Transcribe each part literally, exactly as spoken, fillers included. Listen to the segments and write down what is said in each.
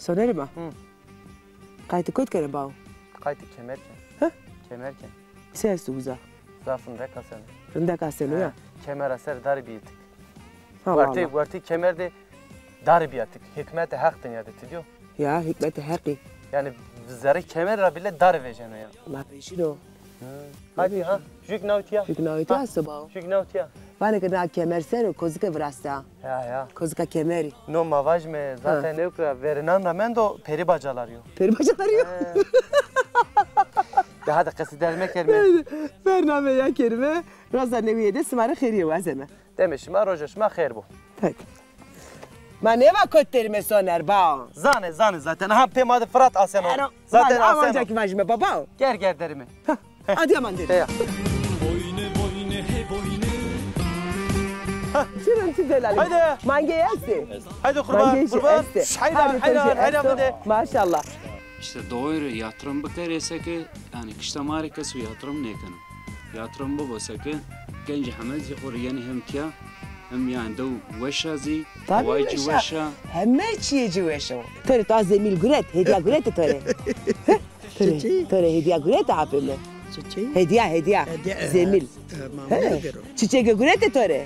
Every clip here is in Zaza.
Sonerê ma. Hı. Qaytê kot kena bao? Qaytê kemer ken. Hı? Kemer ken. Se esto uza? Zaf rindek aseno. Rindek aseno ya. Kemera ser darî bîyî tik. Ha, wertê, wertê kemer de darî bîya tik. Hikmetê Heq dinya de ti dîyo. Ya, hikmetê Heqî. Yanî zerrê kemer ra bile darî vejeno ya. Ma vejîno. Hı. Hadi ha. Jük nawtiya. Jük nawtiya soba. Jük nawtiya. Vanê ke na kemer ser o, kozike virasta. Ya, ya. Kozika kemerî. No ma vajime zaten ewk ra verênan ra mendo peri bacalar yo. Peri bacalar yo. He. De hadi qesî derme kerime. Bername ya kerime. Roza newîye de sima rê xêrîye wazeme. Demê şima, roja şima xêr bo. Peki. Ma nêva kot derime Soner bao. Zane, zane zaten. Ha, pê ma de Firat aseno. Zaten aseno. Ancak vajime baba. Ger ger derime. Adiyaman derime. Heya. Boyne boyne he boyne. Çirin ti delalî. Haydi. Mangê estê. Haydi kurban, kurban. Haydi, haydi, haydi. Maşallah. İşte doğru yatırım bikerê se ke, yani kişta ma rê keso yatırım nêkeno. Yatırım bibo se ke, gencê heme zî xo rê yenê hem tiya, hem yani dew weş a zî, hewayê ci weş a. Heme çiyê ci weş o. To rê to a zemîl guret, hediya gurete to rê. To rê, to rê hediya gurete apê mi? Çiçeği? Hediya, hediya. Hediya, e, zemîl. E, ma nêgero. Çiçeke gurete to rê?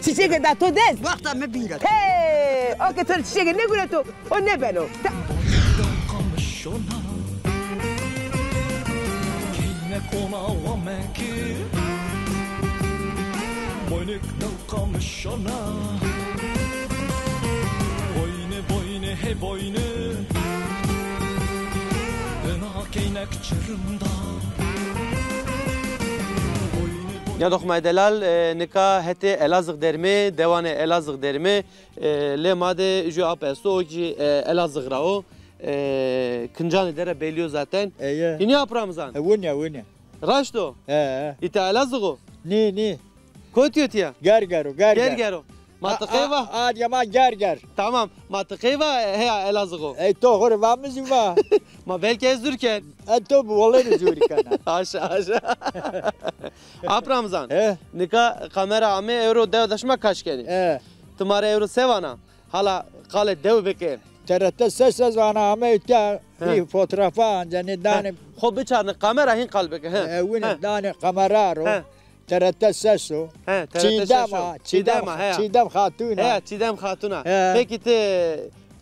Çiçeke da to dest? Wexta mi bîn get. He, o ke to rê çiçeke nêgureto, o nêbeno. Boynik dew kamişona. Keynek ona wameki. Boynik dew kamişona. Boyni boyni he boyni. Ena keynek çirinda. Boyni boyni. Ya doxmay delal, e, nika hetê Elazığ derime, dewanê Elazığ derime. E, lê ma de ju ap esto, o kî, e, Elazığ ra o. E, kincanê de ra belî yo zaten. Eye. Hînî ap Ramazan? E, winî ya, winî ya. Raşt o? He, he. Îta Elazığ o? Nê, nê. Kotî yo tiya? Gerger o, Gerger. Gerger o. Ma ti qey va? A, a, ya ma Gerger. Tamam. Ma ti qey va, heya Elazığ o? Ey to xo rê va, mi zî va. Ma belkî ez zûr ken. E to bi, wele zûrî kena. Haşa, haşa. Ap Ramazan. He? Nika kamera ame, ewro dewa de şima kaş kenê. He. Ti ma rê ewro se vana? Hala qalê dew bike. T R T ses ez ana ame îta, he, î fotoğrafa ancenê danê. He. Xo biçarne kamera hîn qal bike, he. E, winî danê kamera ro. He. T R T ses o. He, T R T ses o. Çiğdem a, Çiğdem a, he. Çiğdem Xatun a. He, Çiğdem Xatun a. He. Peki ti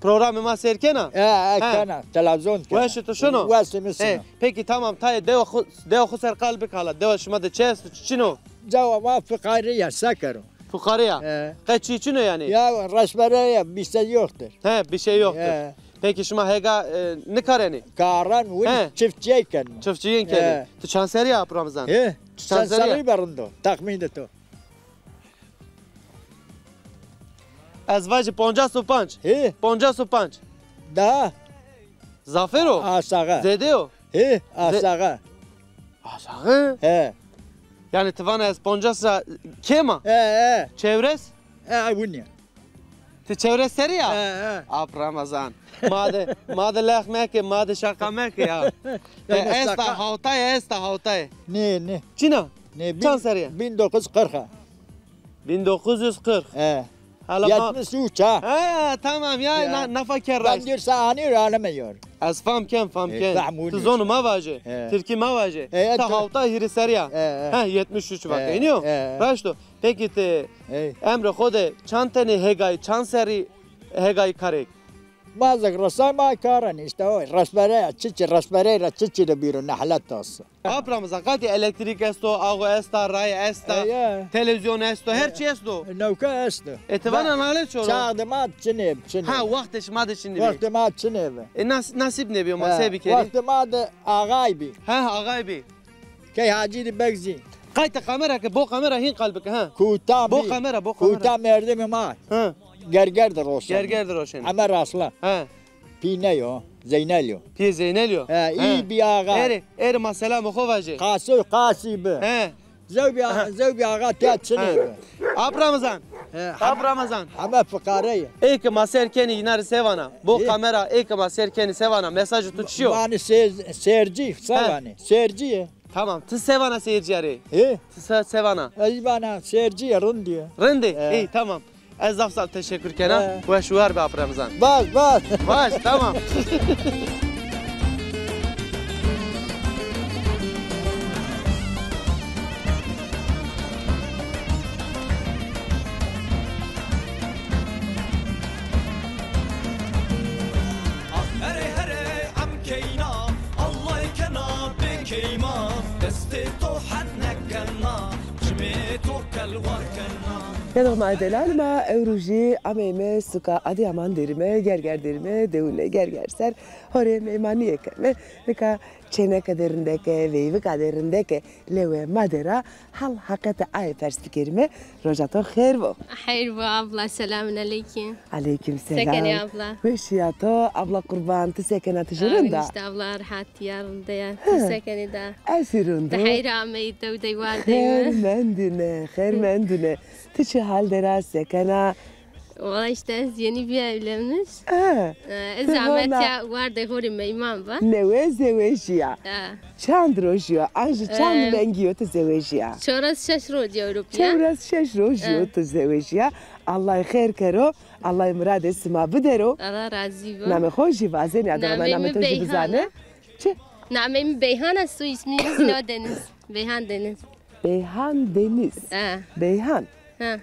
programê ma seyr kena? He, he, kena. Televîzyon kena. Weşê to şino? Weşê mi şino. He, peki tamam, tayê dewa xo, dewa xo ser qal bike hala. Dewa şima de çi esto, çi çin o? Dewa ma fiqare ya, se kero. Fuqare ya? He. Qe çî çin o yanî? Ya, reşbere ya, bir şey yoktur. He, bir şey yoktur. He. Peki şima hega, e, nikarenî? Karan, winî çiftçîye kenî. Çiftçîye kenî. He. Tu çand serrî ya, ap Ramazan? He. Tu çand serrî ya? Çand serrî be rind o, tahmîn de to. Ez vajî poncas û panc. He. Poncas û panc. Daha? Zafêr o? Aşağı. Zêde yo? He, aşağı. Aşağı? He. Yanî ti vana ez poncas ra kêm a? He, he. Çewres? He, winî ya. Ti çewres serrî ya? He, he. Ap Ramazan. Ma de, ma de lex meke, ma de şaqa meke ya. Yanî esta, şaqa. Hawtay esta, hawtay. Nê, nê. Çin a? Nê, çand serrî ya? Bin dokuz yüz kırk a. Bin dokuz yüz kırk. He. Hala ma... Yetmiş üç ha. Ha, tamam ya, ya. Na, nafa kerraş. Ben bir saniye aleme yor. Ez fam ken, fam ken. Ti zonê ma vaje. He. Tirkî ma vaje. He, ti hawta hîrê serrî ya. He, he. Ha, yetmiş üç vake. He, înî yo? He. Raşt o. Peki ti emrê xo de çand tenê hegayî, çand serrî hegayî karê? Ma zek resay ma karan îşte o. Resbere, çiçi resbere ra çiçi de bîro nehlet tas. Ap Ramazan, qatî elektrîk esto, awo esta, ray esta, televîzyon esto, her çî esto. Newka esto. E, ti vana nale çoro? Çax de ma çinê bi, çinê bi. Ha, wextê şima de çinê bi. Wextê ma çinê bi. E, nas-, nasîb nêbîyo, ma se bikerî? Wextê ma de axay bî. Ha, axay bî. Key Hacî de Beg zî. Qayte kamera ke, bo kamera hîn qal bike, ha. Kutan bî. Bo kamera, bo kamera. Kutan merdimê ma. Ha. Gerger de roşenê. Gerger de roşenê. Eme rasla. Ha. Pîne yo, Zeynel yo. Pîyê Zeynel yo. He, î bî axa. Erê, erê ma selamê xo vajê. Qasî, qasî bi. He. Zewbî a-, zewbî axa tiya çinê bi. Ap Ramazan. He, ap Ramazan. Heme fiqare yê. Ê ke ma ser kenî îna rê se vana? Bo kamera ê ke ma ser kenî se vana? Mesajê to çi yo? Vanê se-, sercî, se vanê? Sercî yê. Tamam, ti se vana seyircîya rê? Ê? Ti se, se vana? Ez vana sercî yê, rind yê. Rind ê? Ê, tamam. Ez zaf zaf teşekkür kena. He. Weş û war be, Apo Remezan. Baş, baş. Baş, tamam. Herê herê em keyna, Allah kena bê keyma, destê to hene kena, çimê to kelwar kena. Gelê ma delal, ma ewro jî ameyme suka Adıyaman derime, Gerger derime, dewine Gerger ser, horê meymanîye keme. Nika çêneke de rindeke, veyvika de rindeke, lewe ma de ra hal heqete aye pers bikerime. Roja to xêr bo. Xeyr bo abla, selamun eleykum. Eleykum selam. Se kenê abla? Weşîya to, abla qurban, ti se kena, ti jî rind a? Îşte abla, rehat ya, rind ya. Ti se kenê da? Ez jî rind o. Ti xeyr ameyî, dew dey war dey. Xeyr mendine, xeyr mendine. Ti çi hal der a, se kena? Wala îşte ez yenî bîya evlenmiş. Ha. Ee, ez zehmet ya, war dey xo rê meyman ba. Newe zewejîya. Ha. Çand rojî yo? An jî çand vengî yo ti zewejîya? Çewres şeş rojî yo bîya. Çewres şeş rojî yo ti zewejîya. Allah xêr kero. Allah miradê sima bidero. Allah razî bo. Namê xo jî vazenî, adama namê to jî bizane. Çi? Namê mi Beyhan a, soy ismi Zina Deniz. Beyhan Deniz. Beyhan Deniz. Ha. Beyhan. Ha.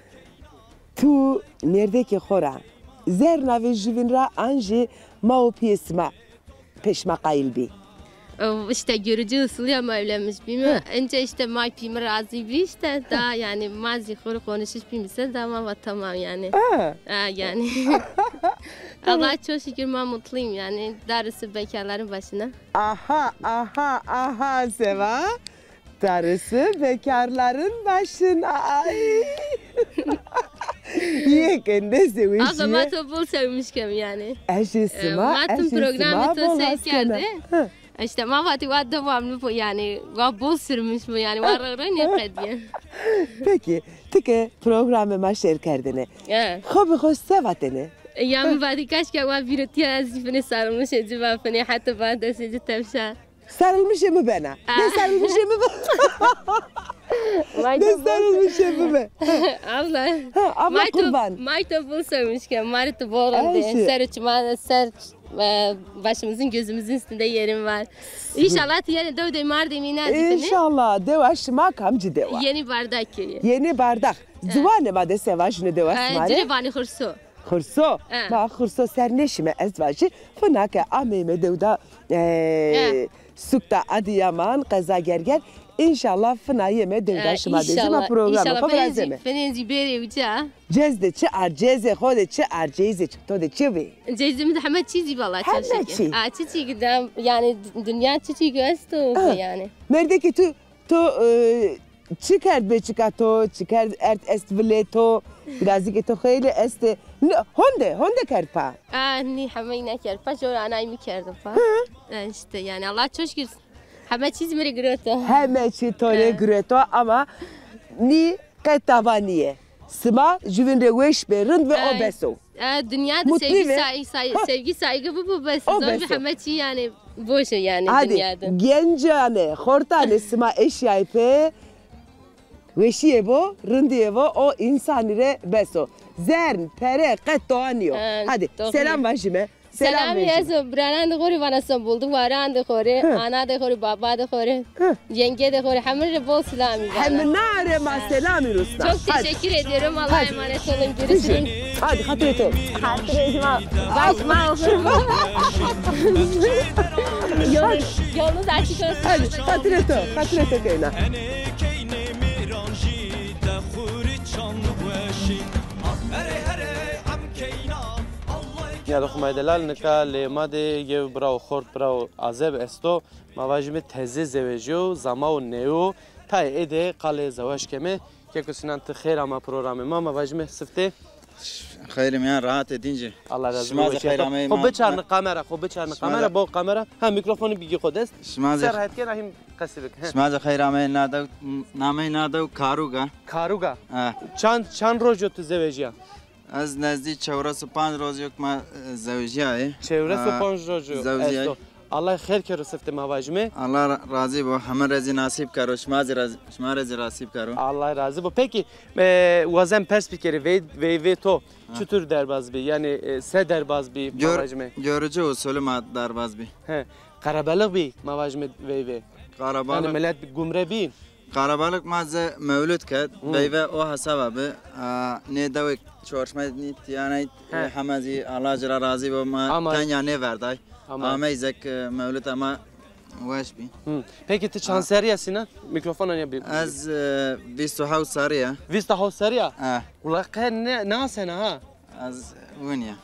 Tu mêrdekê xo ra zerna vejîvîn ra an jî ma û pîyê sima pê şima qayîl bî? O, işte görücü usulüyle mi evlenmiş bîme? Önce işte ma pî mi razî bî işte, daha yani ma zî xo rê konuşuş bîmise, daha ma va tamam yani. Ha. Ha, yani. Allah'a çok şükür, ma mutluyum yani. Darısı bekarların başına. Aha, aha, aha, Seva. Darısı bekarların başına. Ay. Yê ke nêzewejîye. Abla, ma to bol sevmiş kem yani. Ez jî sima, ma tüm programê to seyr kerdî. Hı. İşte ma vatî wa devamlı bo yani. Wa bol sürmüş bo yani. Wa rew rew nêqedîye. Peki, ti ke programê ma şêr kerdêne, xo bi xo se vatêne? E, ya mi vatî kaşka wa vîrotîya ez jî finê sarılmış ê ci va finê heta ba destê ci tepşa. Sarılmış ê mi bena. Ne sarılmış ê mi be? Ne sarılmış ê mi be? Abla. Ha, abla qurban. Ma to bol sevmiş ke, ma rê to bol rindê. Ser çima, ser, e, başımızın gözümüzün üstünde yerin var. İnşallah ti yenê dew dey Mardinî nêzîfînê. İnşallah, dewa şima kamcî dewa? Yenî Bardak köyü. Yenî Bardak. Ciwanê ma de se vajîno dewa sima rê? Ci rê vanê Xurso. Xurso. Ma Xurso ser nêşîme ez vajî. Fina ke ameyme dewda, e, sukta Adıyaman, qeza Gerger. İnşallah fina yeme dewda şima de zî ma programê xo virazeme. Finên zî bêrê uca. Cez de çi ar, cezê xo de çi ar, cezê to de çi bî? Cezê mi de heme çî zî valla. Heme çî. A, çiçîk de yani, dünya çiçîk esto yani. Mêrdekê tu To, e, çi kerd bê çika to, çi kerd erd est vilê to, birazîkê to xeylê estê. Honde, honde kerd pa? A, nî hemeyî nêkerd pa, jor anayî mi kerdo pa. Hı. E, işte yani Allah çok şükür. Heme çî mi rê giroto. Heme çî to rê giroto ama nî qet tava nîye. Sima jüvin rê weş bê, rind bê, o bes o. E, dünya de sevgi, say-, say-, sevgi, saygı bu, bu bes. O bes o. Heme çî yani boş o yani dünyada. Hadi, gencane, xortane sima eşyay pê, weşîye bo, rindîye bo, o însanî rê bes o. Zern, pere, qet doa nîyo. Hadi, selam vajîme. Selamî ez o biraran de xo rê vana, Stenbul de, waran de xo rê, ana de xo rê, baba de xo rê, yenge de xo rê, hemî rê bol selamî vana. Hemîna rê ma selamî rusna. Çok teşekkür ediyorum. Allah'a emanet olun. Görüşürüz. Hadi, xatirê to. Xatirê şima. Baş ma olsun. Yolunuz, yolunuz açık olsun. Hadi, xatirê to, xatirê to keyna. Nîyade xo ma yê delal, nika lê ma de yew birawo xort, birawo Azeb esto. Ma vajîme teze zewejîyo, zamawo neyo. Tayê ê de qalê zewaj keme. Keko Sinan, ti xêr ama programê ma. Ma vajîme siftê. Xeyrê miyan, rahat ê, dîn ci. Allah razı olsun. Şima zî xeyr ameyî. Xo biçarne kamera, xo biçarne kamera, bo kamera. Ha, mîkrofonî bigî xo dest. Şima zî. Ser hetken ahim qesî bik. He. Şima zî xeyr ameyî nadew, nameyî nadew Karuga. Karuga. Ha. Çand, çand rojo tu zewejîya? Ez nezdî çewres û panc rojêk ma, e, zewjîyayê. Çewres û panc rojo esto. Allah xêr kero siftê ma vajime. Allah ra-, razî bo. Heme rê zî nasîb kero. Şima zî razî, şima rê zî nasîb kero. Allah razî bo. Peki, e, wazen pers bikerî, vey-, veyvê to çitur derbaz bî? Yanî, e, se derbaz bî, ma vajime? Gör-, görücü usulü ma derbaz bî. He. Qerebelix bî, ma vajime veyvê. Yanî qerebelix. Milet gumre bî. Qerebelix ma ze mewlud kerd, veyve o hesaba bi. A, nê dewê çorşme nî tiyanay, e, heme zî Allah ci ra razî bo, ma tenya nêverday. Amay. Amey zek, e, mewlud ama weş bî. Hı. Peki ti çand serrî ya Sinan? Mîkrofon anya bir. Ez, e, vîst û hewt serrî ya. Vîst û hewt serrî ya? E. Ula qe ne, nasena ha? Ez win ya.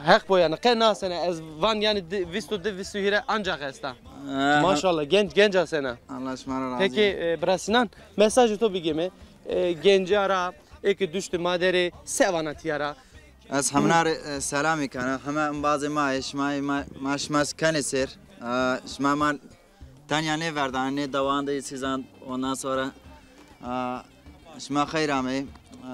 Heq bo yanî, qe nasena, ez van yanî di-, vîst û di, vîst û hîrê ancax esta. Ee, maşallah, genc, genc asena. Allah şima ra razî. Peki, e, bira Sinan, mesajê to bigême, e, genca ra, ê ke duştê ma der ê, se vana tiya ra? Ez hemna rê, e, selamî kena. Heme embazê ma ê, şima ê, ma, ma şima kenê sêr. E, şima ma tenya nêverdanê, nê dewan de sîzan, ondan sonra, a, şima xeyr ameyî. A,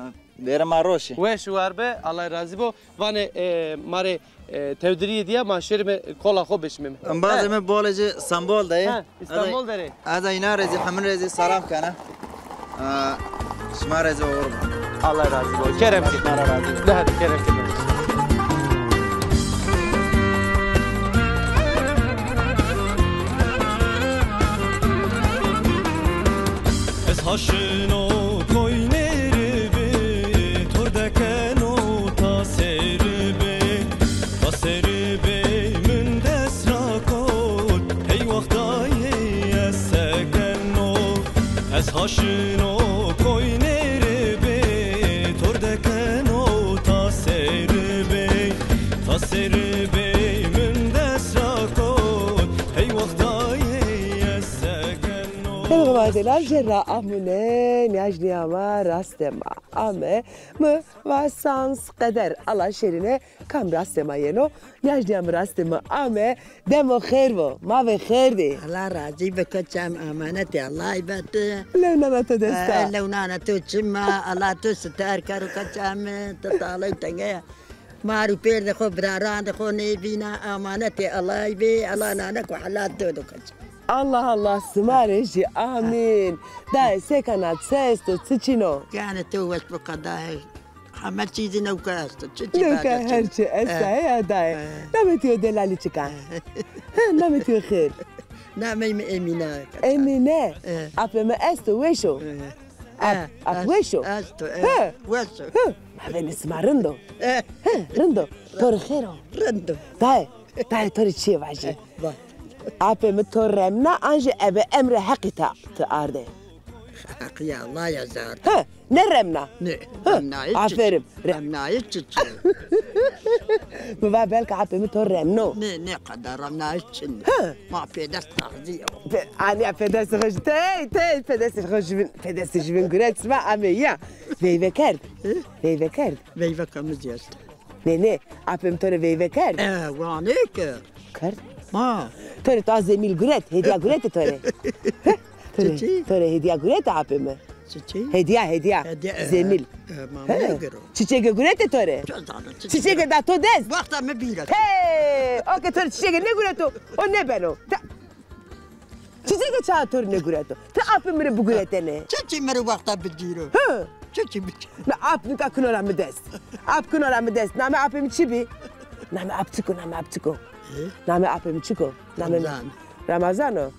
bêrê ma roşî. Weş û war be, Allah razî bo. Vanê, e, ma rê, e, tewdirîyê dîya ma şêrîme kola xo bişimîme. Embazê mi bolê ci Stenbol de yê. Ha, Stenbol de rê. Ez a îna rê zî, hemin rê zî selam kena. Aa, şima rê zî oxir bo. Allah razî bo. Kerem ki. Şima ra razî bo. De hadi kerem ki. Ez haşino koynê rê bê, tor dekeno ta serî bê, ta serî bê min dest ra kot, hey wextayê ez sekeno. Ez haşino koynê rê bê, tor dekeno ta serî bê, ta serî bê min dest ra kot, hey wextayê ez sekeno. Xelxê ma delal, jê ra amune, nîyajnîya ma rastê ma ame. Mi va sans, qeder, Allah şêrîne, kam rastê ma yeno, nîyajnîya mi rastê mi ame, demo xêr bo, ma ve xêr dî. Allah razî bi, koça mi, amanetê Allahî be ti. Lew nana to dest a. E, lew nana to çim a, Allah to siter kero koça mi, ti taley tenge ya. Mar û pêrdê xo, birarandê xo nêvîna, amanetê Allahî bê, Allah nane ku helal to do koça. Allah Allah, sima rê jî amîn. Dayê, se kena, çi esto, çi çin o? Ganê to weş bo qedayê. Heme çî zî newka esto. Çi çî newka, her çî esta, heya dayê. Namê to yo delalî çik a? Ha, namê to yo xêr? Namey mi Emîne. Emîne? E. Apê mi esto, weş o? E. Ap, ap weş o? Esto, e. Weş o. Hı. Ma venê sima rind o. E. Hı, rind o. To rê xêr o? Rind o. Dayê, dayê to rê çîyê vajî. E, va. Apê mi to remna, an jî ebe emrê Heqî ta ti ardê? Heqîya Allah ya zî arde. Hı, ne remna? Ne, remnayê çi? Aferin. Remnayê çi çi? Mi va belka apê mi to remno. Ne, ne qeda remnayê çin. Hı. Ma pêdest razî yo. Pe-, anîya pêdestê xo jî, tey, tey, pêdestê xo jî vin, pêdestê jî vin guret, sima amê ya. Veyve kerd. Hı? Veyve kerd. Veyveka mi zî esto. Nê, nê, apê mi to rê veyve kerd. E, wa nêkerd. Kerd? Ma. To rê to a zemîl guret, hêdîya guretê to rê. Heh, to rê, çiçî? To rê hêdîya guretê apê mi. Çiçî? Hêdîya, hêdîya. Hêdîya, e, zemîl. E, ma nêgiro. Çiçege guretê to rê. Çiçege da to dest. Wexta mi bîra. Hey, o ke to rê çiçege nêgureto, o nêbeno. Ta- Çiçeke çawa to rê nêgureto? Ti apê mi rê biguretene. Çiçî mi rê wexta bigîro? Hı. Çiçî bigîro? Na ap nika kino ra mi dest. Ap kino ra mi dest. Namê apê mi çi bî? Namê ap çik o, namê ap çik o? Hı? Namê apê mi çik o? Namê mi Ramazan. Ramazan o? Hı.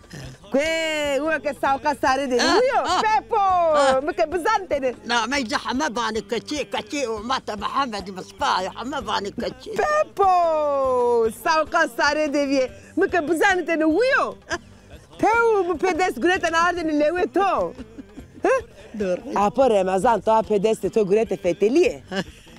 Kuê, uwe ke sawqa sarê de. Ha, uyo, ha, Pepo. Ha. Mi ke bizanitêne. Namey ci heme vanê keçê, keçê umeta Mihemedî Misbayo, heme vanê keçê. Pepo, sawqa sarê de vîye. Mi ke bizanitêne uyo. Tew, mi pê dest guretene ardêne lewê to. Hı? Doğru. Apo Remezan to a pê destê to gurete fetelîye.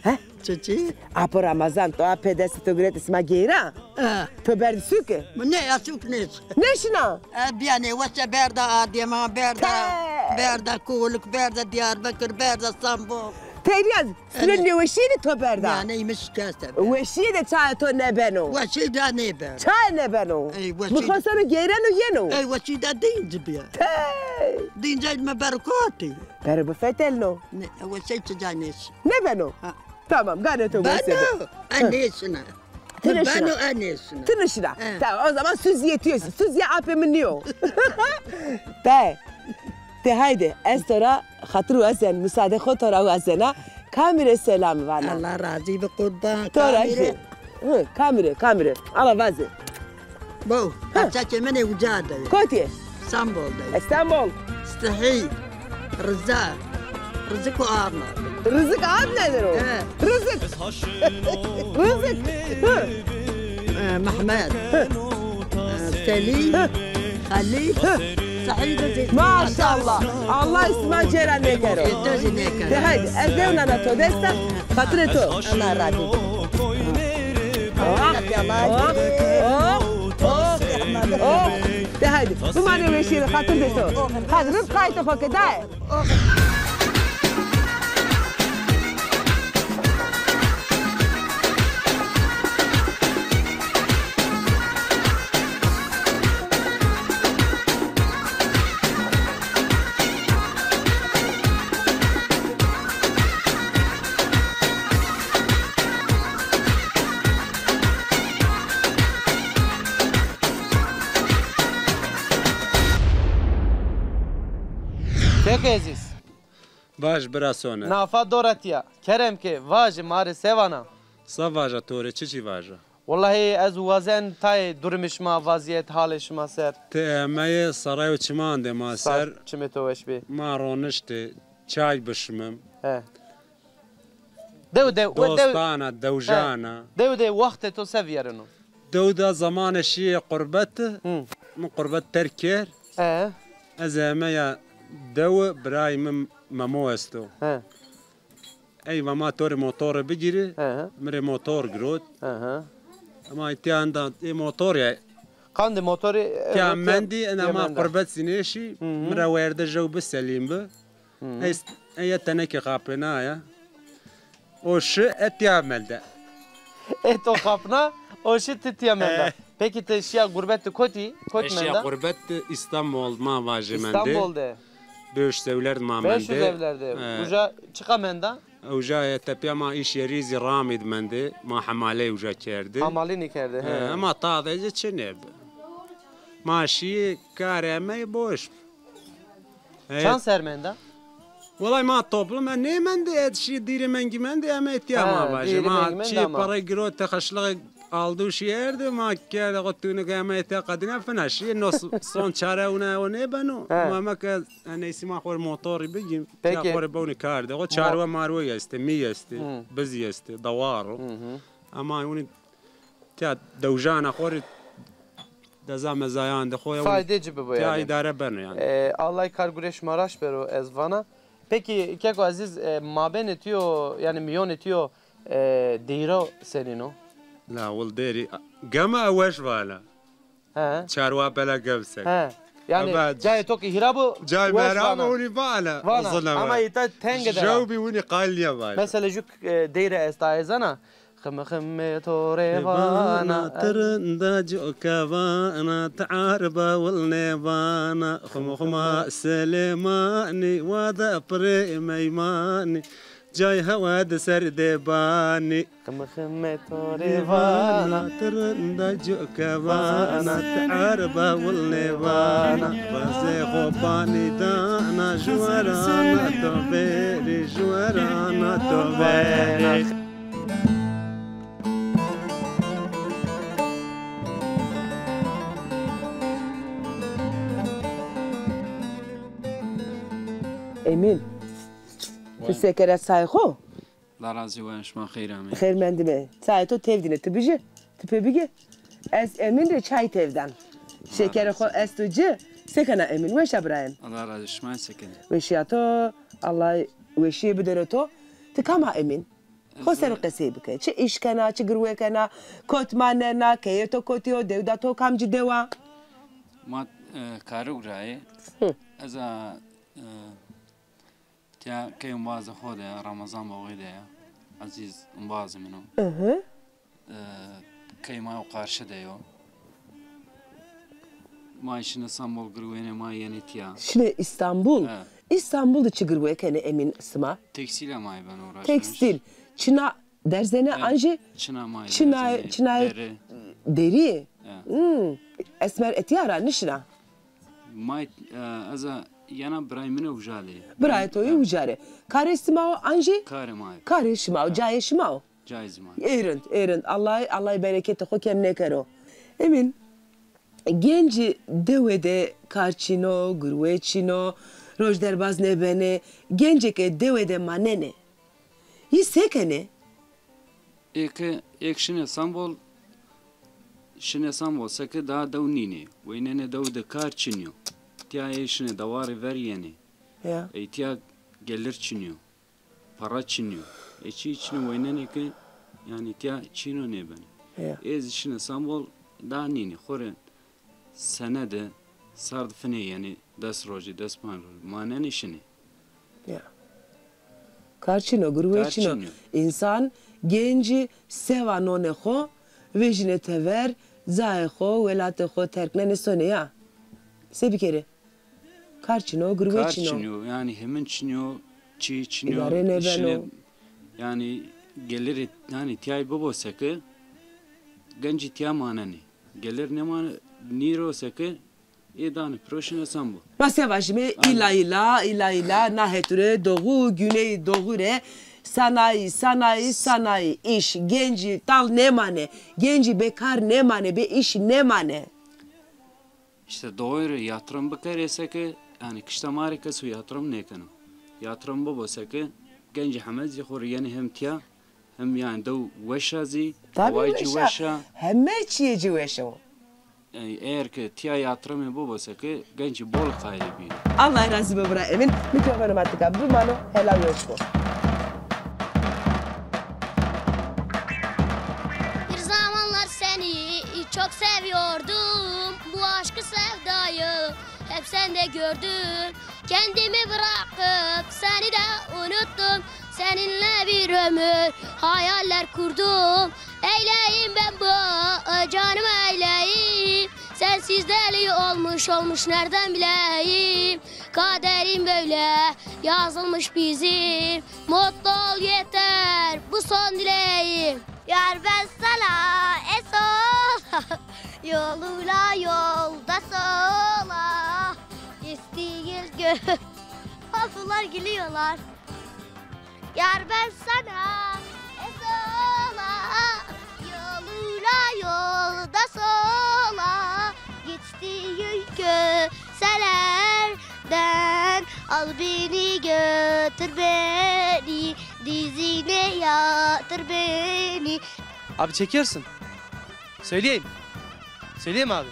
He? Çiçî? Apo Remezan to a pê destê to gurete sima geyra. He. To berdî sûke? Ne ya sûk nêş. Nêşina? E, bîyanê weşe berda Adêman, berda, te- berda Kolik, berda Diyarbekir, berda Stenbol. Terîya. Sino nêweşîye de to berda. Yanî mi şikeste be. Weşîye de çaye to nêbeno. Weşîye de nêbeno. Çaye nêbeno? Ey, weşîye. Mi xo seno geyreno yeno. Ey, weşîye de dînc bîye. Tey. Dîncey mi berkotî. Bero bifetelno. Ne, weşey çi cay nêş. Nêbeno? Ha. Tamam, ganê to wese be. Beno. Ha. E, nêşina. Ti nêşina. Beno, e nêşina. Ti nêşina. E. Tamam, o zaman Suziye tu yê. Suziye apê mi nîyo. Te. Te haydi, ez to ra xatir wazen, musaade xo to ra wazena. Kamî rê selam vana. Allah razî bi qurban. To ra jî. Hı, kamî rê, kamî rê. Ala vaze. Bo, ha. Qaçakê min ê uca de. Kotî? İstanbul de. İstanbul. Stihî. Riza. Rizik û Arna. Rizik Arna der o. He. Rizik. Rizik. Hı. E, Mehmet. Hı. E, Selî. Hı. Xelîl. Hı. Sehîl de zî. Maşallah. Allah îsma cêra nêkero. Ê to zî nêkero. De haydi, ez dewnana to desta, xatirê to. Allah razî. Oh, oh, oh, oh. De haydi, bimanê weşîye de, xatir de to. Hadi, rizqayê to xo ke daye. Keko Ezîz. Vaj bira Soner. Nafa Doretiya. Kerem ke, vaje ma rê se vana? Sa vaja to rê, çiçî vaja? Wellahî ez wazen tayê durumê şima, vazîyet, halê şima ser. Ti emeyê serey û çiman de ma ser. Çimê to weş bê. Ma roniştê, çay bişimim. He. Dew de, we dew. Dostana, dewjana. He. Dew de wextê to se vîyerino? Dew de zamanê şîyê qurbet, mi qurbet terk kerd. He. Ez emeya dew, birayê mi Memo esto. He. Ey va ma to rê motorê bigîrî, he, mi rê motor girot. He he. Ama îtya enda ê motor ya. Qandê motorî, e, tîya mendî, ena ma qurbet zî nêşî, mi ra werde jew bi, Selîm bi. Ey, ey ya tenekê xapêna ya. O şi, e tîya mende. E to xapna, o şi, ti tîya menda. E. Peki ti şiya gurbet de kotî? Kot menda? E şiya gurbet de Îstanbul, ma vajê mendê. Îstanbul de. Beş yüz evler de ma mendê. Beş yüz evler de. E. Uca çiqa menda? Uca, e, tepîya ma îş yerî zî Ramî de mendê. Ma hemaley uca kerdê. Hamalînî kerdê, he. E, ama ta de zî çinê bi. Ma şîyê karê emeyê boş. Çand ser menda? Welay ma toplum e nêmendê, et şî dîrê mengî mendê, em etîya ma vajê. Ma çîyê perey girotê xeşlixê aldo şî erdê, ma kerdê xo tûnike, em etîya qedîna fina şîyê, no son çare wina o nêbeno. Ma me ke neysî ma xo rê motorî bigîm, tîya xo rê bewnî kardê xo, çarwe marwe estê, mî estê, bizî estê, dewar o. Ama winî tîya dewjana xo rê deza mezayan de xo ya. Fayde ci bibo yanî. Tîya îdare beno yanî. E, Allah kar gurê şima raşt bero ez vana. Peki keko Ezîz, e, mabênê tu yo, yanî mîyonê tu yo, e, deyro senîn o? La wil derî, gema weş vala. He. Çarwa bela gem ser. He. Yanî cayê to ki hîra bo, cayê mi hîra bo, winî vala. Vana. Ama îta tenge de. Jew bî winî qal nîya vala. Mesela ju, e, deyre esta, ez zana. Ximi ximê to rê vana. Ti rinda coke vana, ti erba wil nêvana. Ximi xima Silêmanî, wa de pirê meymanî. Cay hewa di ser de banî. Ximi ximê to rê vana. Ti rinda coke vana, ti erba wil nêvana. Bazê xo banî dana, ji werana to verî, ji werana to verî. Emîn, ti sekera sayê xo? Allah razî we, şima xeyr amê. Xeyr mendîme. Çayê to tevdîne, ti bije, ti pê bige. Ez Emîn rê çay tevdan. Şekerê xo esto ci, sekena Emîn, weşa birayên. Allah razî, şima sekenî. Weşîya to, Allah weşîye bidero to. Ti kam a Emîn? Xo ser o qesey bike. Çi îş kena, çi girwe kena, kot manena, keyê to kotî yo, dewda to kamcî dew a? Ma, e, Karûk ra yê. Hı. Ez a, e, tîya key embazê xo de ya, Ramazan Boğî de ya. Ezîz embazê min o. Hı hı. E, key ma yo qarşî de yo. Ma şinê Îstanbul, girwênê ma yenê tîya. Şinê Îstanbul? He. Îstanbul de çi girwe kenê Emîn sima? Tekstîle ma yê ben uğraşmış. Tekstîl. Çina Derzêne an jî çina ma yê, çina, derzêne, çinayê derî. Derî. Ya. Hmm. Esmer etîya ra nişina. Ma, e, ez a yena birayê min ê uca de yê. Birayê to yê uca rê. Karê sima o an jî? Karê ma yê. Karê şima o, cayê şima o. Cayê zî ma yê. Ê rind, ê rind. Allah, Allah bereketê xo kem nêkero. Emîn, gencî dewe de kar çin o, gurwe çin o, roj derbaz nêbenê. Gencê ke dewe de manenê, yî se kenê? Ê ke, ê ke şinê Sambol, şinê Sambol seke daha dew nînê. Weynenê dew de kar çin yo. Tîya ê şinê dewarê ver yenê. Ya. Ey tîya gelir çin yo. Para çin yo. Ê çî çin o weynenê ke, yanî tîya çîno nêbenê. Ya. Ê zî şinê Sambol daha nînê. Xo rê sene de, sar de finê yenê, des rojî, des panc rojî. Manenê şinê. Ya. Kar çin o, gurwe çin o. Kar çin o. Însan, gencî sewa nonê xo vejînê tever, cayê xo, welatê xo terk nenê sonê ya. Se bikerê? Kar çin o, gurwe çin o. Kar çin o, yanî hemin çin o, çî çin o. Îdare nêbeno. Şinê, yanî gelirê, yanî tîyay bibo seke, gencî tîya manenê. Gelir nêmane, nîro seke, ê danê piro şinê Sambol. Ma se vajîme, îla îla, îla îla, na hetû rê, doğu, güney doğu rê, sanayî, sanayî, sanayî, îş, gencî tal nêmane, gencî bêkar nêmane, bê îş nêmane. Îşte doğu rê yatırım bikerê seke, yanî kişta ma rê keso yatırım nêkeno. Yatırım bibo seke, gencî heme zî xo rê yenê hem tîya, hem yanî dew weş a zî, hewayî zî weş a. Heme çîyê ci weş o. Yanî eğer ke tîya yatırımê bibo seke, gencî bol qayîl bî. Allah razî bo bira Emîn. Mîkrofonu ma tika bimano, helal weş bo. Bir zamanlar seni çok seviyordum. Bu aşkı sevdayı hep sende gördüm. Kendimi bırakıp seni de unuttum. Seninle bir ömür hayaller kurdum. Eyleyim ben bu canım eyleyim. Sensiz deli olmuş olmuş nereden bileyim. Kaderim böyle yazılmış bizim. Mutlu ol yeter bu son dileğim. Yar ben sana es ola, yoluna yoldaş ola. Geçtiği gün Bunlar gülüyorlar. Yar ben sana es ola, yoluna yoldaş ola. Geçtiğin köselerden al beni, götür beni, dizine yatır beni. Abi çekiyorsun. Söyleyeyim. Söyleyeyim abi.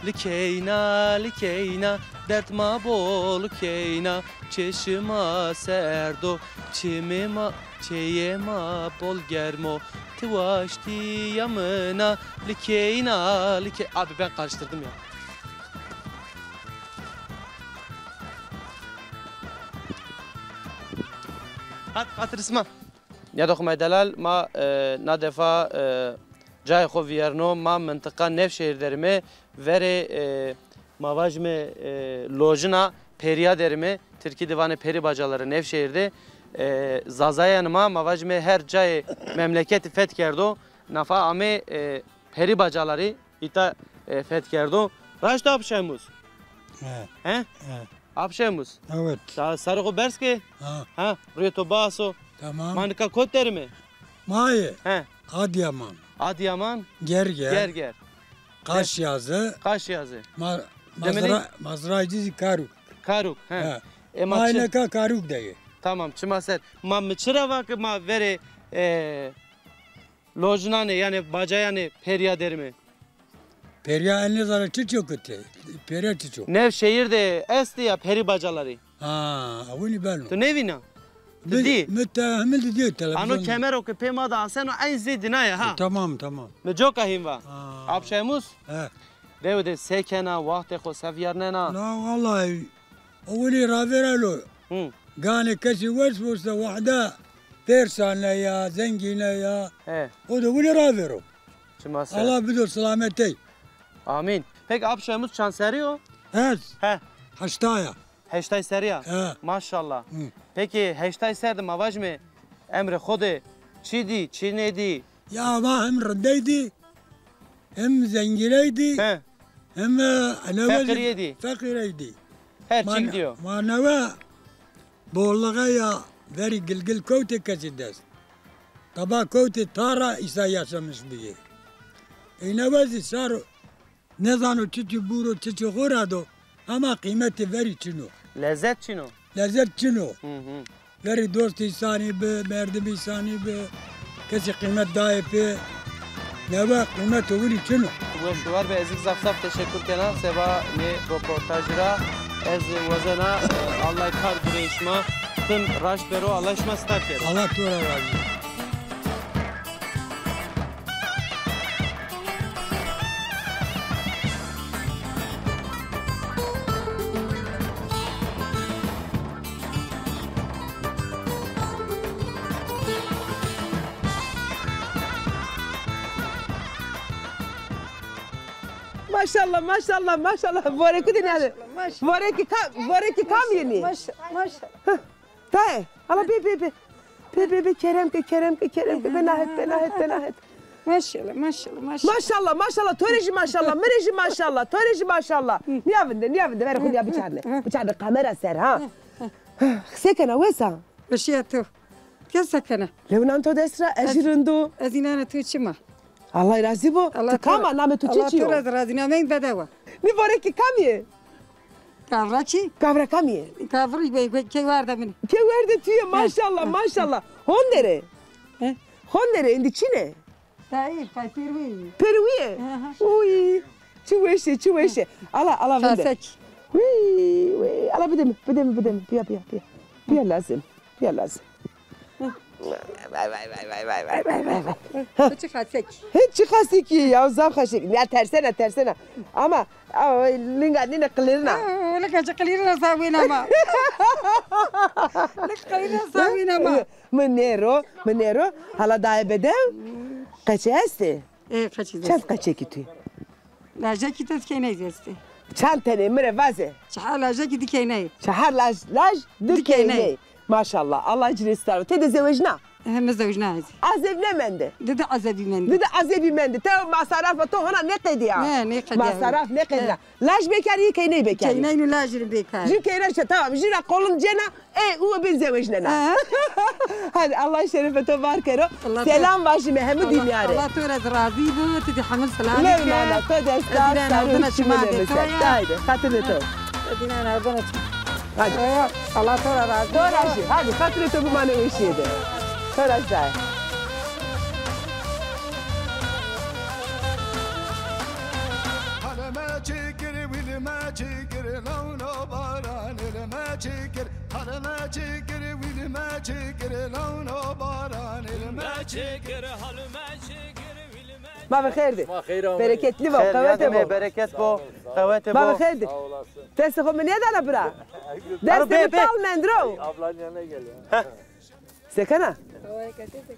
Li keyna, li keyna, derd ma bo li keyna, çeşima serdo, çimê ma, çeyê ma bol germo, ti waştîya min a, li keyna, li ke-, Abi ben karıştırdım ya. Hat, hatırısma. Ya doximay delal, ma, e, na defa, e, cayê xo vîyerno, ma mintiqa Nevşehir derime, verê, e, ma vajime, e, lojina Perîya derime, tirkî de vanê Peri Bacaları Nevşehir de, e, zazayanê ma, ma vajime her cayê memleketî feth kerdo, nafa ame, e, Peri Bacaları, îta, e, feth kerdo. Raşt a Apşemûs? He. He? He. Apşemûs. Evet. Sa-, sarê xo berz ke? Ha. Ha, rûyê to biaso. Tamam. Ma nika kot derime? Ma yê. He. Adiyaman. Adiyaman. Gerger. Gerger. Qaşyazı. Qaşyazı. Ma-, Demeli? Mazra-, Mazraycı zî Karuk. Karuk, he. He. E, ma Ma çi- neka Karuk de yê. Tamam, çima ser. Ma mi çira va ke ma verê, e, lojnanê, yanî bacayanê Perîya derime? Perîya, ez nêzana çiço ke ti. Perîya çiço? Nevşehir de estî ya Peri Bacaları. Ha, winî beno. Tu nêvîna? Tu dî? Mi te-, mi dî televîzyon. Ano kemero ke pê ma de aseno, eyn zî dîna ya ha. E, tamam, tamam. Mi coka hîn va. Ha. Apşemûs? He. Dewe de se kena, waxtê xo se vîyarnena? La wellahî, o winî ravêreno. Hı. Ganê kesî wes wes de wahde pêrsane ya, zengîne ya. He. O de winî ravêro. Çima ser. Allah bido silametey. Amîn. Peki Apşemûs çand serrî yo? Ez? He. Heştay a. Heştay serrî ya? He. Maşallah. Hı. Peki heştay ser de ma vajime emrê xo de Çi dî, çi nêdî? Ya ma hem rindey dî, hem zengîney dî, he, hem, e, feqîrîye dî. Feqîrey dî. Her çîk dîyo. Ma newe bolluğe ya verî gilgil kewtê kesî dest. Taba kewtê tara îsa yaşamış bîyê. Ey newe zî saro nêzano çiçî bûro, çiçî xo ra do, ama qîmetê verî çin o. Lezzet çin o. Lezzet çin o. Hı hı. Verî dost îsanî bi, merdim îsanî bi, kesî qîmet dayê pê, newe qîmeto winî çin o. Weş û war be, ez zî zaf zaf teşekur kena seba nê roportajî ra. Ez wazena, e, Allah kar gureyê şima tim raşt bero, Allah şima star kero. Allah to ra razî. Maşallah, maşallah, maşallah. Vorekû de nîyade. Vorekî kam, vorekî kam yenî? Maşallah, maşallah. Tae, ala bê, bê, bê. Bê, bê, bê, kerem ke, kerem ke, kerem ke. Bê nahet, bê nahet, bê nahet. Maşallah, maşallah, maşallah. Maşallah, maşallah, to rê jî maşallah, mi rê jî maşallah, to rê jî maşallah. Nîya vinde, nîya vinde, verê xo nîya biçarne. Biçarne kamera ser ha. Se kena wes a? Weşîya to. Kes se kena? Lewnan to dest ra, ez jî rind o. Ez înana to çim a. Allah razî bo. Ti kam a, namê to çiçî yo? Allah to ra razî, namê mi Bedew a. Nî vorekî kamî yê? Gavra çi? Gavra kamî yê? Gavrî be, be, kê werde min. Kê werde tu yê, maşallah, maşallah. Honde rê? He? Honde rê, êndî çin ê? Tayê, qay pêrwî. Pêrwî yê? Aha. Uy, çi weş ê, çi weş ê. Ala, ala vinde. Xasek. Uy, uy, ala bide mi, bide mi, bide mi. Bîya, bîya, bîya. Bîya lazim. Ya lazim. Vay, vay, vay. Çi xasekî. Hiç çi xasekî ya, zaf xasekî. Ya tersena, tersena. Ama, a, linga nîne qilirina. Linga çi qilirina sawîna ma. Linga qilirina sawîna ma. Mi nêro, mi nêro. Hala daye Bedew. Qeçe estê? E, qeçî dest. Çend qeçekî tu? Lajekî dest keyney destê. Çend tenê mi rê vaze? Çehar lajekî di keyney. Çehar laj, laj di keyney. Maşallah. Allah ci rê star. Tê de zewejna? He, mi zewejna ez. Azev nêmende? Di di azevî mende. Di di azevî mende. Te masarafa to hona nêqedîya? Ne, nêqedîya. Masaraf nêqedîya. Laj bêkar, yê keyney bêkar. Keyney nû laj rê bêkar. Jü keyney, tamam, jü ra qolun cena, e, u bin zewejnena. Hadi, Allah şerefe to var kero. Selam vajîme hemî dînyarê. Allah to ra razî bo, ti dî hemî selam. Lew nana, to desta, sarû, çimine mesela. Haydi, xatirê to. Dîna navdana çi. Hadi. Allah to ra razî. To ra jî. Hadi, xatirê to bimane weşîye de. To ra jî. Halime çikir, wilime çikir, lawno baran, ilime çikir, halime çikir, wilime çikir, lawno baran, ilime çikir, halime çikir, wilime. Ma bi xêr de. Ma xeyr ameyî. Bereketli bo, qewete bo. Bereket bo, qewete bo. Ma bi xêr de. Destê xo mi nêdana bira. Destê mi tal mendro. Ablanın yanına gel ya. Sekena?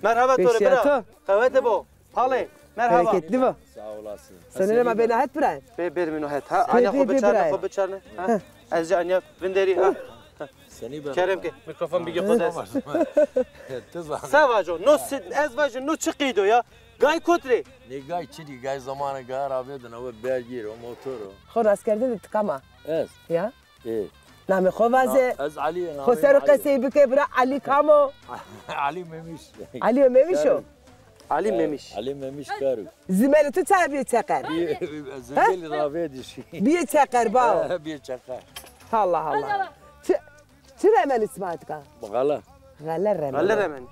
Merhaba to rê bira. Qewete bo. Pale, merhaba. Bereketli bo. Sağ olasın. Senere ma bêna het bira. Bê, bêrmîno het ha. Anya xo biçarne, xo biçarne. Ha. Ez jî anya vinderî ha. Senî be. Kerem ke, mikrofon bigî xo dest. Se vajo, no si-, ez vajo, no çi qeydo ya? Gay kot rê? Nê gay çi dî, gay zamanê gaya ra vêdin, ew bergîr o, motor o. Xo raskerdin de ti kam a? Ez? Ya. Ê. Namê xo vaze. Ez Elî, namê mi Elî. Xo ser o qesey bike bira, Elî kam o? Elî Memiş. Elî Memiş o? Elî Memiş. Elî Memiş Karuk. Zimelê tu çaye bîye çeqer? Bîye, zimelî ravêdişî. Bîye çeqer, bao. Bîye çeqer. Allah Allah. Çi, çi remenî sima tika? Xele. Xele remenî. Xele remenî.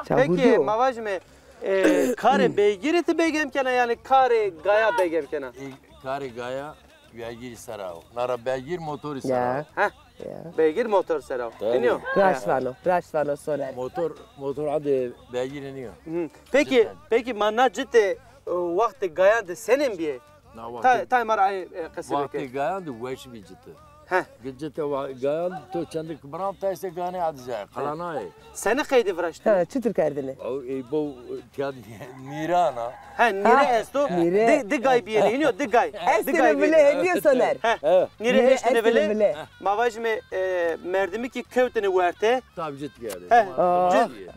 Peki, ma vajime, e, karê beygîrî ti bêgem kena, yanî karê gaya bêgem kena? E, karê gaya. Beygîrî ser a o. Na ra beygîr motorî ser a o. Ya. Heh. Ya. Beygîr motor ser a o. Tabii. Înî yo? Raşt vano, raşt vano Soner. Motor, motor adê beygîr înî yo. Hı. Peki, peki ma na cite, e, waxtê gayan de senên bîye? Na waxtê, tay, tay ma ra ay, e, qesî bike. Waxtê gayan de weş bî cite. He. Gecete wa-, gayan to çendik bıram, tayse gane adize. Qılanayê. Seni qeydi viraştı? Ha, çitur kerdini? O, e, bu, tiya mîran a. He, nire esto? Nire. Di, di gay biyeni, iniyo, di gay. Estine bile hediye Soner. He. Nire estine bile. Ma vajime, e, merdimi ki kewtini werte. Tabi cit geldi. He.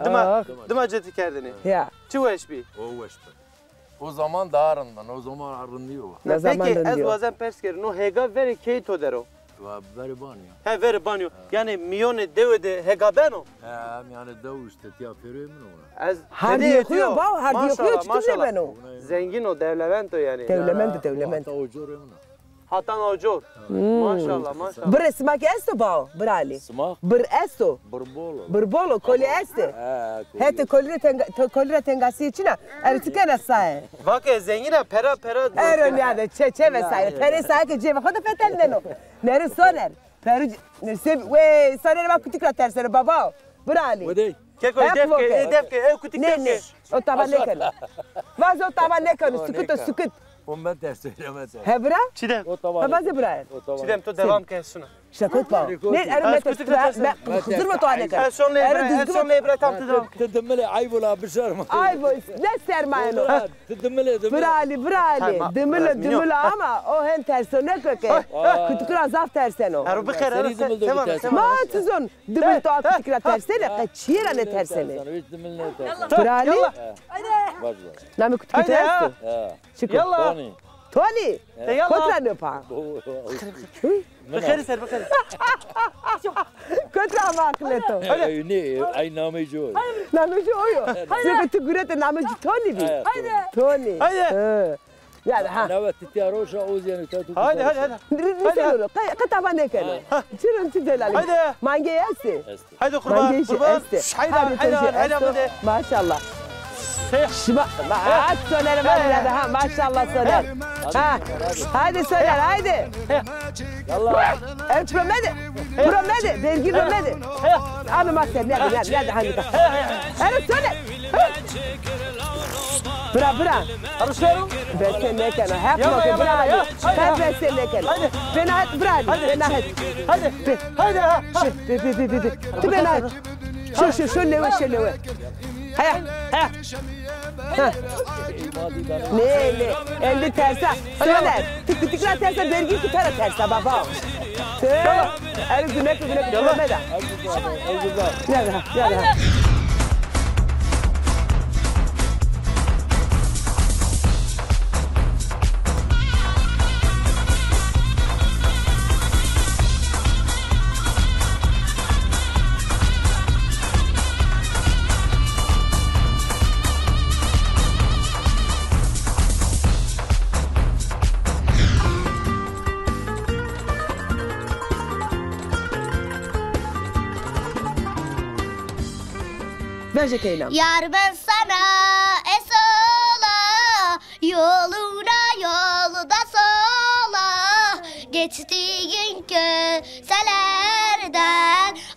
Dima, dima cit kerdini. Ya. Çi weş bi? O weş bi. O zaman daha rindin, o zaman rindî yo. Peki, ez wazen pers kerin, no hêga verê key to der o? Verê banî ya. He, verê banî yo. Yanî mîyonê dewe de hêga beno? He, mîyanê dew işte, tiya pêroyê min o. Ez hardîyê xo yo, baw, hardîyê xo yo, çitur nêbeno? Zengîn o, dewlemend o yanî. Dewlemend o, dewlemend. Hatta o corê min o. Hatan ocor. Hmm. Maşallah, maşallah. Birê sima ki esto bawo, biralî? Sima? Bir esto. Bir bol o. Bir bol o, kolî estê. He, kolî. Hetê kolî ra tenga-, to-, kolî ra tengasîye çin a. Ero ti kena saye. Vake zengîn a, pera, pera. Ero nîyade, çe, çe ve saye. Perê saye ke cêbê xo de fetelneno. Neri Soner. Peru, neri se-, wey, Soner ma kutik ra terseno, babawo. Biralî. Wedey. Keko, ê def ke, ê def ke, ê kutik def ke. Nê, nê, o tava nêkeno. Vaze o tava nêkeno, sukut o, sukut. O, ben ters söyleme sen. He bira? Çiğdem. O tava. Ha, vaze bira. Çiğdem, to devam ke, şuna. Şakot ba. Ne, ero me to, me Xizir mi to aneka? Ez son lê bira, ez son lê bira, tam ti devam. Ti dimilê, ayb ola, bişerma. Ayb o, ne sermayeno. Ti dimilê, dimilê. Biralî, biralî. Dimilê, dimilê ama o hen tersoneko ke. Kutikira zaf terseno. Ero bixer, ero se-, sema, sema. Ma ti zon. Dimil to a kutikî ra tersenê, qe çîyê ra nêtersenê. Biralî? Namê kutikî to esto? Çik o? Tony. Tony? Kot ra nêpa? Bixêrî ser, bixêrî. Kot ra ama aqilê to? Nê, ay namê ci o. Namê ci o yo. Seke ti gurete namê ci Tony bî. Tony. Haydi. Ya da ha. Nawe ti tîya roşa, o zî yanî te tu. Haydi, haydi, haydi. Rî-, rîseno, qe, qe tava nêkeno. Çi rin, çi delalî. Haydi. Mangey estê? Estê. Haydi qurban, qurban. Mangey estê. Haydi, haydi, haydi. Maşallah. Şima, at Soner, ha, maşallah Soner. Ha. Haydi Soner, haydi. Yallah. E, promede. Promede, dergi promede. Ano ma ser, nede, nede, nede, hangi ta. Ero Soner. Bira, bira. Arışıyorum. Bese nêkeno. Heq no ke bira. Heq bese nêkeno. Bena het bira. Bena het. Haydi. Haydi ha. Be, be, be, be, be. Tu bena het. Şu, şu, şu lewe, şu lewe. He, he. Ne, ne. Elli tersa. Soner. Tik, tik ra tersa, dergi kutara tersa, baba. Te. Ero güne, güne, güne da. Ya da, ya da. Veje keyna. Yar ben sana esir ola, yoluna yoldaş ola. Geçtiğin köşelerden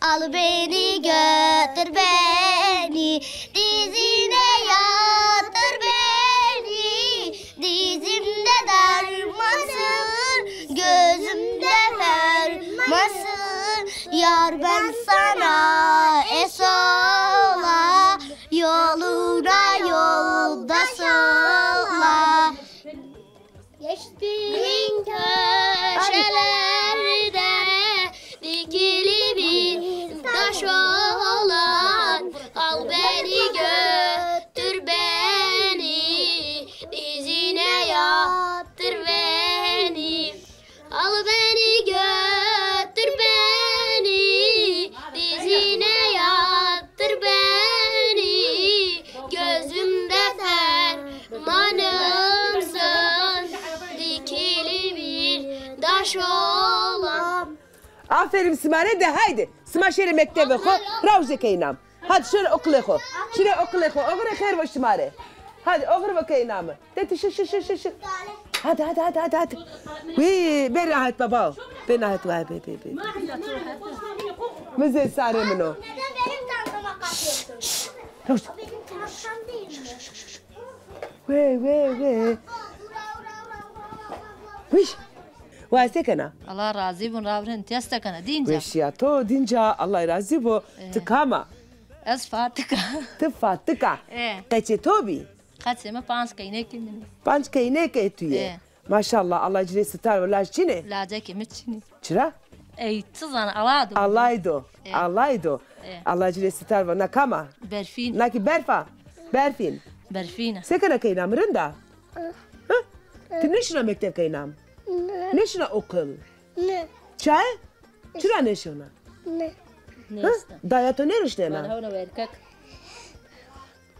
al beni, götür beni, dizine yatır beni. Dizimde dermansın, gözümde fermansın. Yar ben sana esir ola, yoluna yoldaş ola. Geçtiğin köşelerde dikili bir taş olan, al beni, götür beni, dizine yattır beni. Al beni, götür beni, dizine yattır beni. Gözümde fermanımsın, dikili bir taş olan. Aferin sima rê, de haydi. Sima şêrê mektebê xo, rawzê keynam. Hadi şêrê oqilê xo. Şêrê oqilê xo. Oxirê xêr vo şima rê. Hadi oxir vo keynam. De ti şi, şi, şi, şi, şi. Hadi, hadi, hadi, hadi, hadi. Wî, bê rahat baba. Bê rahat, vay, bê, bê, bê. Mizê sarê min o. Neden benim çantama kapıyorsun? Şş, şş. Benim çantam değil mi? Wê, wê, wê. Wî. Wa se kena? Allah razî bûn, ravrin teste kena. Dînca. Weşîya to dînca, Allah razî bo. Eh. Ti kam a? Ez Fatika. Ti Fatika. Eh. Qeçê to bî? Qeçê mi panc keynekê min. Panc keynekê tu yê. Eh. Maşallah, Allah ci rê sitar bo. Laj çin ê? Lacekê mi çin ê. Çira? Ey, ti zana, Allah do. Allah do. Eh. Allah do. Eh. Allah ci rê sitar bo. Na kam a? Berfîn. Na kî berf a? Berfîn. Berfîn a. Se kena keyna mi, rind a? Hı? Ti nêşina mektev keyna mi? Ne. Nêşina okul? Ne. Çaye? Çira nêşona? Ne. Hı? Nêşina. Daya to nêrişnena? Bana hewna werkek.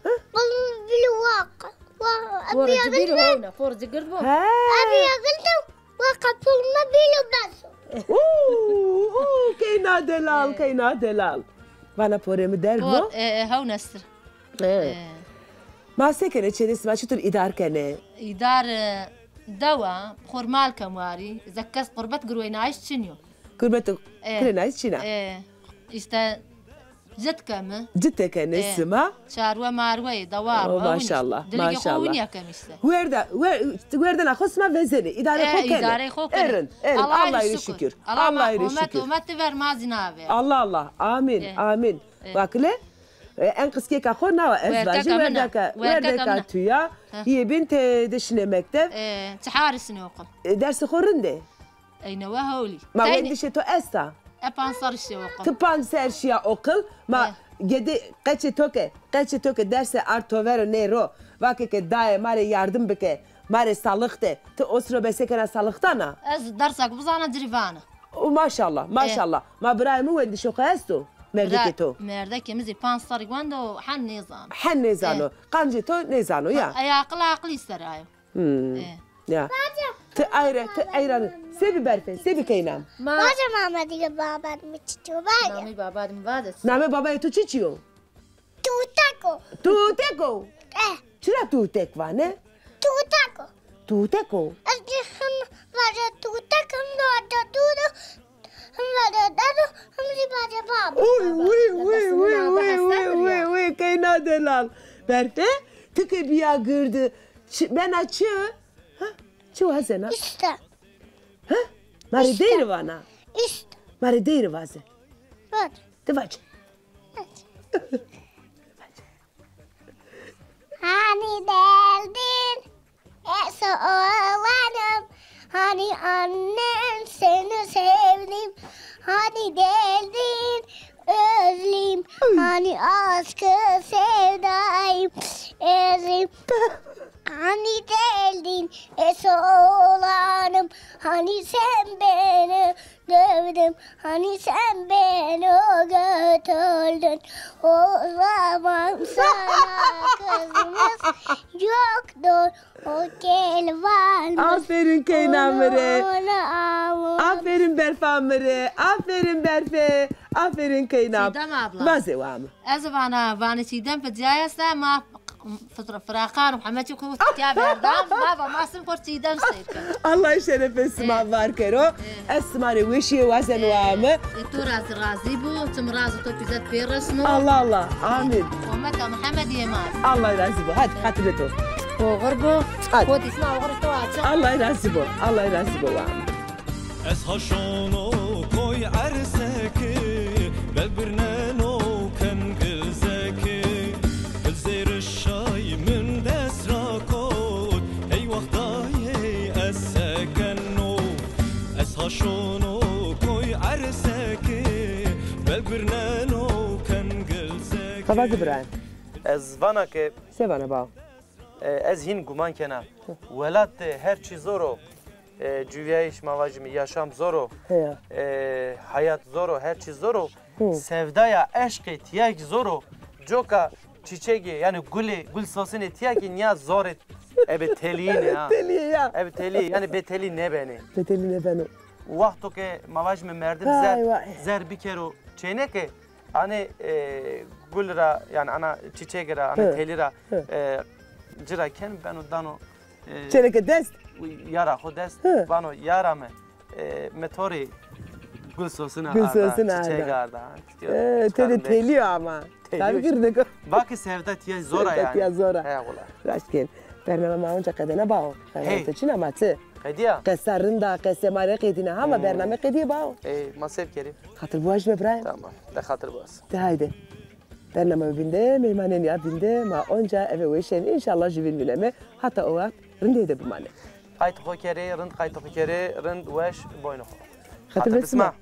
Hı? Bana bîlo waq. Waq, forê ci bîlo hewna, forê ci gird bo. He. Abi yagildim. Waq, pul ma bîlo bes. Uuu, uuu, keyna delal, keyna delal. Vana porê mi derg bo? Por, e, e, hewna estir. E. E. Ma se kenê, çênê sima çitur îdar kenê? Îdar, e, dewa, xor mal kem warî, ze kes qurbet girweynayîş çin yo. Qurbet girweynayîş çin a? E, işte, cit kemi. Cite kenê sima? Çarwe marwe, dewa. Oh, maşallah, maşallah. Dilgê xo winîya kem işte. Werda, wer-, werdena xo sima vezenê, îdarê xo kenê. E, îdarê xo kenê. Erin, erin. Allah'a şükür. Allah, omet, omet ver ma zî nave. Allah, Allah. Amin, amin. E. Vakile, e, en qiskêka xo nawa ez vajî, werdeka, werdeka tu ya, hîyê bîn tê de şinê mektev. E, çi harî sinê oqil? E, dersê xo rind ê? Ey newe hewlî. Ma wendişê to esta? E, panc serrî şîya oqil. Ti panc serrî şîya oqil, ma gedê qeçê to ke, qeçê to ke dersê ard to ver o nê ro, vake ke dayê ma rê yardim bike, ma rê salix de, ti osro be se kena salixtan a? Ez dersak bizana ci rê vana. O maşallah, maşallah. Ma birayê mi wendişê xo esto? Merdekê to? Merdekê mi zî panc serrî wendo, hen nêzano. Hen nêzano. Qancê to nêzano ya? Ey aqil aqilî ser ayo. Hmm. Ya. Ti ayra, ti ayra. Se bi berfe, se bi keyna mi? Vaze namê babad mi çiçî yo, vaze. Namê babad mi vaze. Namê babayê to çiçî yo? Tutek o. Tutek o? Eh. Çira tutek vanê? Tutek o. Tutek o? Ez him vaze tutek, him vaze dudu, him vaze dedo, him zî vaze babo. Uy, uy, uy, uy, uy, uy, uy, keyna delal. Berfe, ti ke bîya girdi, çi, bena çi? Ha? Çi wazena? Îşte. Ha? Ma rê deyri vana. Îşte. Ma rê deyri vaze. Vaze. Ti vace. Hani deldin, es oğlanım, hani annen seni sevdim, hani deldin, özlüm, hani aşkı sevdayım, özlüm. Hani deldin, es oğlanım, hani sen beni dövdüm, hani sen beni götürdün. O zaman sana kızımız yoktur. O gel var mı? Aferin keyna mi rê. Aferin berfa mi rê. Aferin berfe. Aferin keyna mi. Çiğdem abla. Vaze wa mi. Ez vana, vanê Çiğdem pê cayê esta, ma fitra-, firaqan û heme çî xo tiya verdan, ma va ma sim xo Çiğdem seyr ken. Allah şerefê sima var kero. Ez sima rê weşîye wazen wa mi. E, to ra zî razî bo, çim razî to pîzet pê resno. Allah Allah, amin. Ometa Mihemedî yê ma. Allah razî bo. Hadi, xatirê to. Oxir bo. Hadi. Xo dîsna oxirê to açan. Allah razî bo. Allah razî bo wa mi. Ez ha şono koy erzekî, bel birneno ken gilzekî. Gilzêrişay min dest ra kot, ey wextayê ez sekeno. Ez ha şono koy erzekî, bel birneno ken gilzekî. Xebat Îbrahîm. Ez vana ke... Se vana bawo? E, ez hîn guman kena. Welat de her çî zor o. E, cuvîyayîş, ma vajîme, yaşam zor o. Heya. E, hayat zor o, her çî zor o. Hı. Sevdaya, eşqê tîya kî zor o. Coka çîçegê, yanî gulê, gul sosinê tîya kî nîya zor ê. Ebe telîyîne ha. Telîye ya. Ebe telîye, yanî bêtelî nêbenê. Bêtelî nêbeno. Wexto ke ma vajîme merdim zer, zer bikero çêneke, anê, e, gul ra, yanî ana çîçegî ra, ana telî ra, e, ci ra ken, beno dano, e, çêneke dest. Yara xo dest, vano yara mi, e, mi to rê gul sosina arda, çîçeg arda. E, tede telî yo ama. Tabii ki. Va ki sevda tîya zor a yanî. Sevda tîya zor a. He, wela. Raşt kên. Bernama ma onca qedena bawo. Hey. Çin ama ti. Qedîya? Qesa rind a, qesê ma rê qedîna. Hama bername qedîye bawo. Ê, ma se bikerî? Xatir biwajîme birayê. Tamam. De xatir biwaz. De haydi. Bername bîn de, meymanên ya bîn de, ma onca eve weşên înşallah jûvîn vîneme. Hata o wext rindê de bimanê. Qaytê xo kerê, rind qaytê xo kerê, rind weş boyno xo. Xatir bisma.